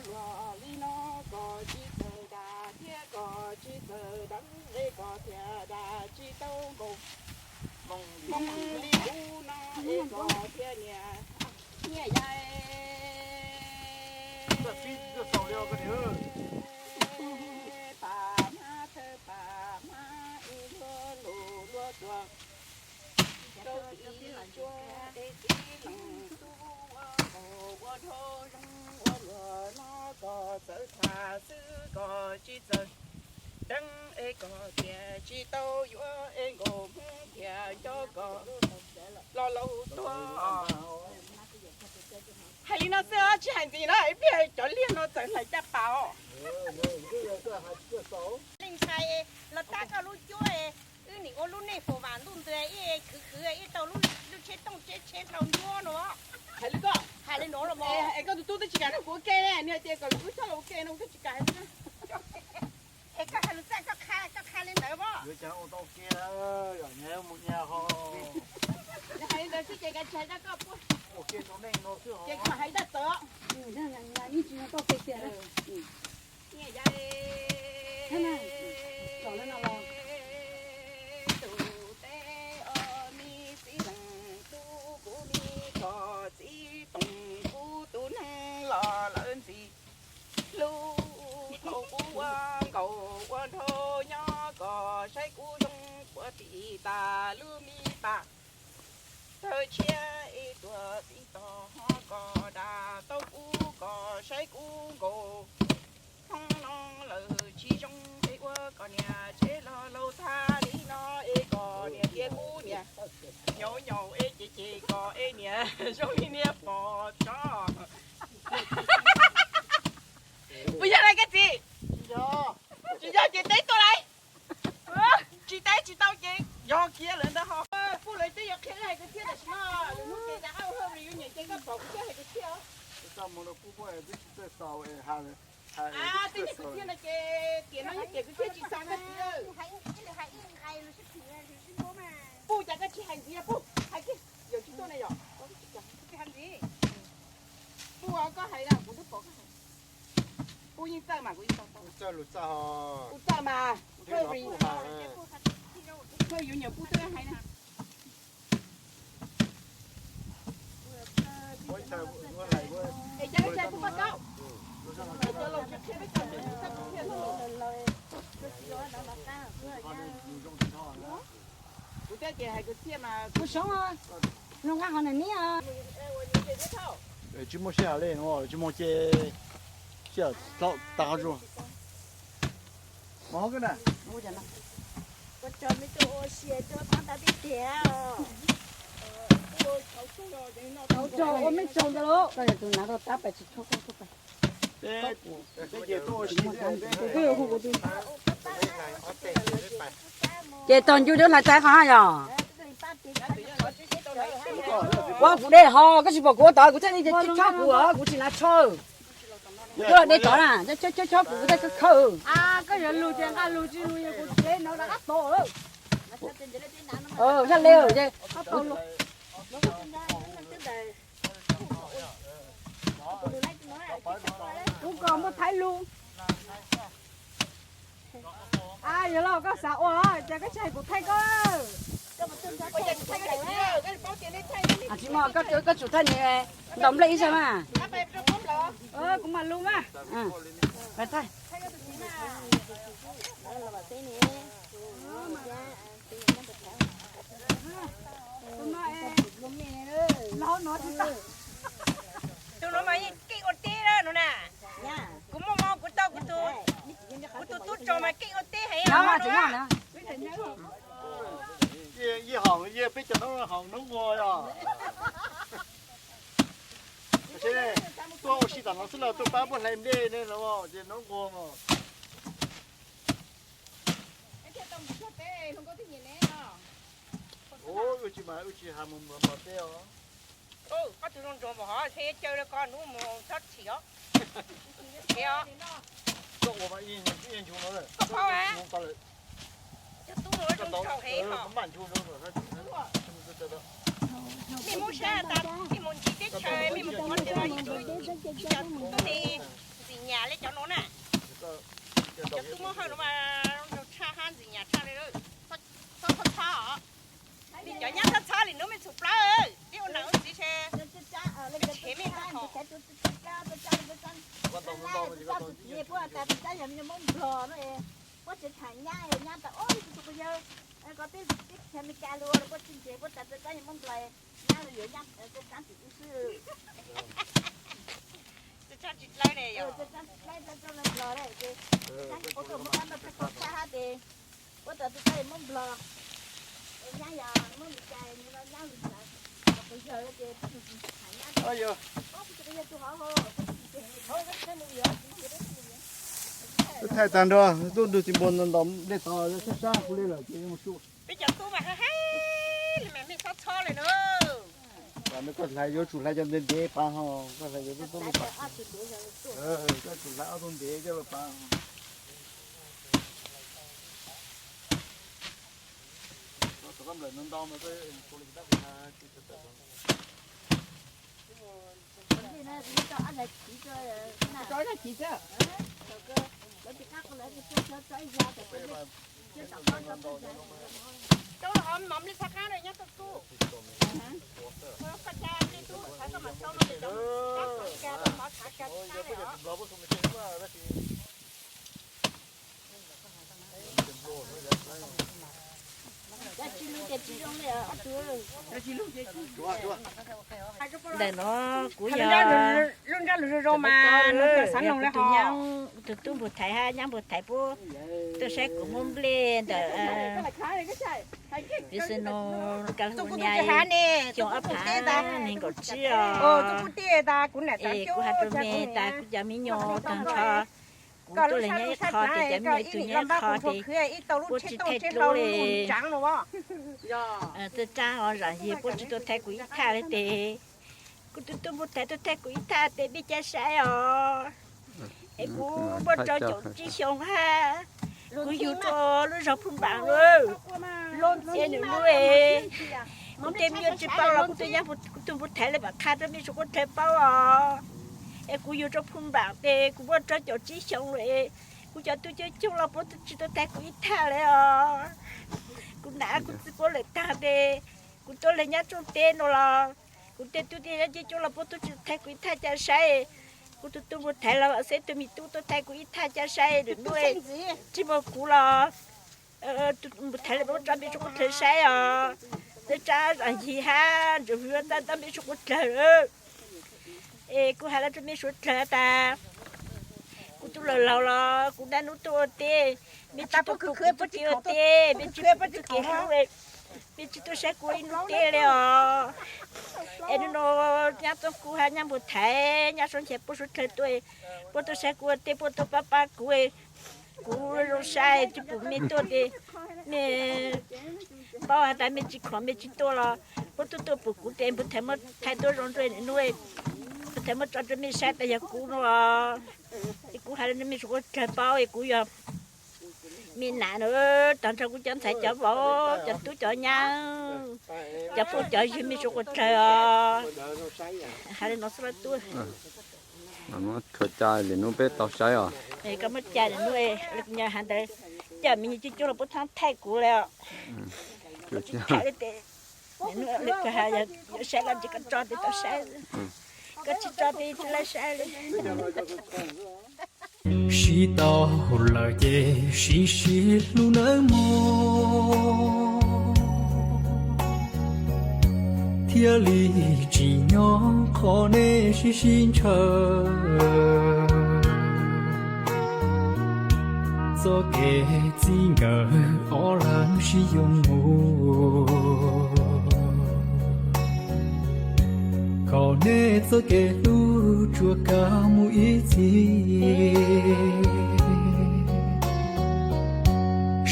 Luag li no koj tsis txawj dag thiab koj tsis txawj deev es koj thiaj dag tsis tau nkaus. Hmoob li kuv no es koj thiaj niam nyiaj yaig. Pam hmab thawj pam hmab es luag lus luag tuag. Rau tib tsuag es tib leeg tub ua nkaus ua dhau zoo ua luag no koj txawj tham xwb koj tsis txawj deev es koj thiaj tsis tau yuav es nkaus hmoob thiaj nco koj los laus tuag. Hais li no xwb tsis hais ntxiv na, ib pliag cov liaj no txawm hlais caj pas os. Li ntshai los tab koj lub cuab, wb nim ua lub nej faus vam ntuj ntws ib khwv khwv ib tau lub tsheb tooj tsheb tsheb hlau ncuab no. Hais li koj, hais li no los mas es koj tus tub twb tsis kam nrog kuv ua ke ne, nws hais tias kom wb coj los ua ke no kuv twb tsis kam hais li. Es koj hais lus txaj koj qha, koj qha li ntawd mas. Yuav cas ua tau ke, yog nyias mus nyias ho. Nws hais li ntawd xwb ces kav tsij hais rau koj puag. Ua ke rau neej no xwb os. Ces kuv mam hais rau tawv. Yeej tsis yog koj ke tiag. Nyiaj yaig, tus teb os, me txiv leej tub, kuv me koj txiv toom, kuv tus neeg los lawv ntxhi. Lub thaum kuv ua nkaus ua nraug nyob, koj saib kuv zoo puag tim tas lub me pas. Thawj tshiab es tuaj txij tog hov, koj dag tau kuv, koj saib kuv nkaus. Hnub no lawm tsis zoo es ua koj niam tsev los laus tag li no es koj niam tias kuv niam nyaum nyaum es cem cem koj es niam zoo li niag pom tso. Puas yog lawm koj txiv? Tsis yog ces teb tuaj lawm. Tsis teb tsis tau ces yog kiag lawm ntag ho. Puj lawv twb yuav qhia wb hais kwv txhiaj tam sim no, lwm hnub ces rov qab ua hauj lwm yuav nyiam ces koj pom kuv thiaj hais kwv txhiaj. Twb yog kwv txhiaj no ces tiam no yog tiam kwv txhiaj tsis xav koj txiv. Puj cas koj tsis hais ntxiv Puj, hais kiag, yawm tsis tuaj ne yom. Puj koj hais na kuv twb pom koj hais. Puj yeej txawj mas kuv yeej tau tau. Kuv txawj mas, koj yuav nyuam Puj twb hais na. Es cas koj tsis hais Puj Paj Kaub? Cov laus tsis qhia peb cov ntawd txaj kuv qhia hnub laus. Kuv thiaj tias hais kwv txhiaj mas kuv soob, zoo nqaj qhov nws niab. Tsis muaj sij hawm li no, tsis muaj ces sij hawm tag qhov tsuas. Ua me tsaug ntawd los koj yog tus hnav tau tab pais tsis tshob koj tuaj pais. Ces tog ncu cov hlais tais qhov yog. Ua kuv dej ho koj tsis pom kuv ua tod kuv thiaj li tshob kuv os, kuv tsis hnav tsho. Kuv coj dej tod na, tshob kuv thiaj khawb. Koj yuav lug ces nqa lug, tsis lug ces kuv dej no rov qab tod lawm. Yog li ces kuv kom muaj thaib lug. Yog los koj xav ua ces koj tsis hais kuv thaij koj. Tsis muaj, koj tsum thaij nws ntaus nplej ib zaug mas. Kuv mam lug mas. Thaij. Tus no mas yeej keej ua teb no na. Kuv muaj mob kuv tau kuv tus tub tso mas keej ua teb heev. Yeej haum, yeej peb cov noob haum noob nquag os. Tuaj ua si tam no xwb los tuaj pab muab hlais nplej ne los ces noob nquag os. Wb tsis mas wb tsis hais mus mos teb os. Koj tus zoo ntsuag mus hov, ntshe caw rau koj hnub mus txhob chim os. Koj ua mas ib nchu no, maj nchu no. Mej muab sab tas mej mus ncig teb chaws mej mus qhov twg los yeej tub ne. Ntxim nyam li cov no na. Cov tub muab hawj no mas zoo tshaj hab ntxim nyam tshaj li. Txhob txhob txhob os. Li cov nyab txhob txhob li no me txhum plawv, tib ua nam ua txiv se tshev me tag hom. Tsis tshaj tsis dlawb ne yog. Thaij tag nrho, tuaj nrug txiv npua ntos nplej tod sab sab kuv li lawm ces mus su. Peb cov tub mas haib haib li mas mej txhob txhob li na. Koj hlais yuav tsum hlais cov ntev ntev pab ho, koj hlais yuav tub tub lub pab. Koj tsum hlais ob tug ntev coj los pab. Coj los hov mov li txhab qab na nyob tau tub. Koj cab li tub txhab koj mas coj no ces cov kab mov txhab kab txhab li os. Cov tsis lug ces tsis zoo li os. Ntawm no kuv yog lub nrab lug zoo zoo mas xav noog li tus nyab, tus tub npug thaiv hab nyab npug thaiv puab tuaj saib kuv muab nplej ntawm Fresno, California, xyoo ob phav nees nkaum tsib os. Es kuv has rua mej tas kuv cov me nyuam tag nrho, kuv tuaj le nyob ib qho tes cov me nyuam ib tug nyob ib qho tes puab tsis thaij dlub li. Txawj tsaab os, zaam yig puab tsis tuaj thaij kuv ib thaj li tes kuv tub tub npug thaiv tuaj thaij kuv ib thaj tes mej ca saib os. Es kuv muaj rau caum tsib xyoo hab kuv yug rua lub zog Phu Npaam lawm. Ces nws lub es kuv tej me nyuam tsis paub los kuv tuaj nyab kuv tug npug thaiv le mam qha rua mej suav kuab dlawg paub os. Es kuv yug rua Phu Npaam tes kuv muaj rau caum tsib xyoo lawm. Kuv cov tub coob coob los puab tsis tuaj thaij kuv ib thaj li os. Kuv nam kuv txiv puab lawm tag tes kuv tuaj le nyab rooj teb no los kuv tej tub tej nyab coob coob los puab tub tsis thaij kuv ib thaj ca saib. Kuv tug tub npug thaiv los xeb tug me tub tuaj thaij kuv ib thaj ca saib, nws nub tsis muaj kuv los tug npug thaiv le puab tso mej suav kuab dlawg saib os. Txawj tsaab zaam yig hab ntsuag hwv tab tab mej suav kuab dlawg. Es kuv has le rua mej suav dlawg tas kuv tub laug laug los kuv nab nub tuaj ua teb, mej tsis tuaj pum kuv tub kev ua teb, mej tsis pum tub kev hlub, mej tsis tuaj saib kuv ib nub teb li os. Es nub nua nyab txob kuv hab nyab npug thaiv nyab sab nchaw puab suav dlawg tuaj, puab tuaj saib kuv ua teb puab tuaj pab pab kuv. Kuv zoo saib tsis pum mej tuaj tes mej paub has tas mej tsis khoom mej tsis tuaj los puab tub tuaj pum kuv tes npug thaiv muab thaij tuab zoo nruab nub, npug thaiv muab tso rua mej saib tas yog kuv nua. Es kuv has le mej suav kuab dlawg paub es kuv yog mej nam na, tag nrho kuv cov ntxhais cov vauv cov tub cov nyab, cov phooj cov ywg mej suav kuab dlawg os. Has le no xwb los tub. Koj muab ca le nub peb tau saib os. Koj muab ca le nub, has ntawd coj me nyuam coob coob los puab txhob thaij kuv le os. Tsis thaij le tes, le koj has yog yuav saib los ntsis koj tso tes tau saib, koj tsis tso tes tsis tau saib li. Sib tau lawm ces sib sib hlub nawb mog, thiaj li tsim nyog qhov nej sib sib ntshaw. Txoj kev txij nkawm ob leeg sib yoo mus, kom nej txoj kev hlub tsuas kav mus ib txhis.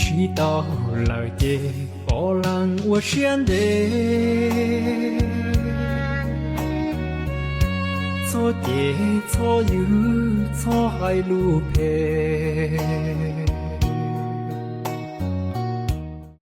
Sib tau lawm ces pov leeg ua siab ntev, txhob cem txhob ywg txhob hais lus phem.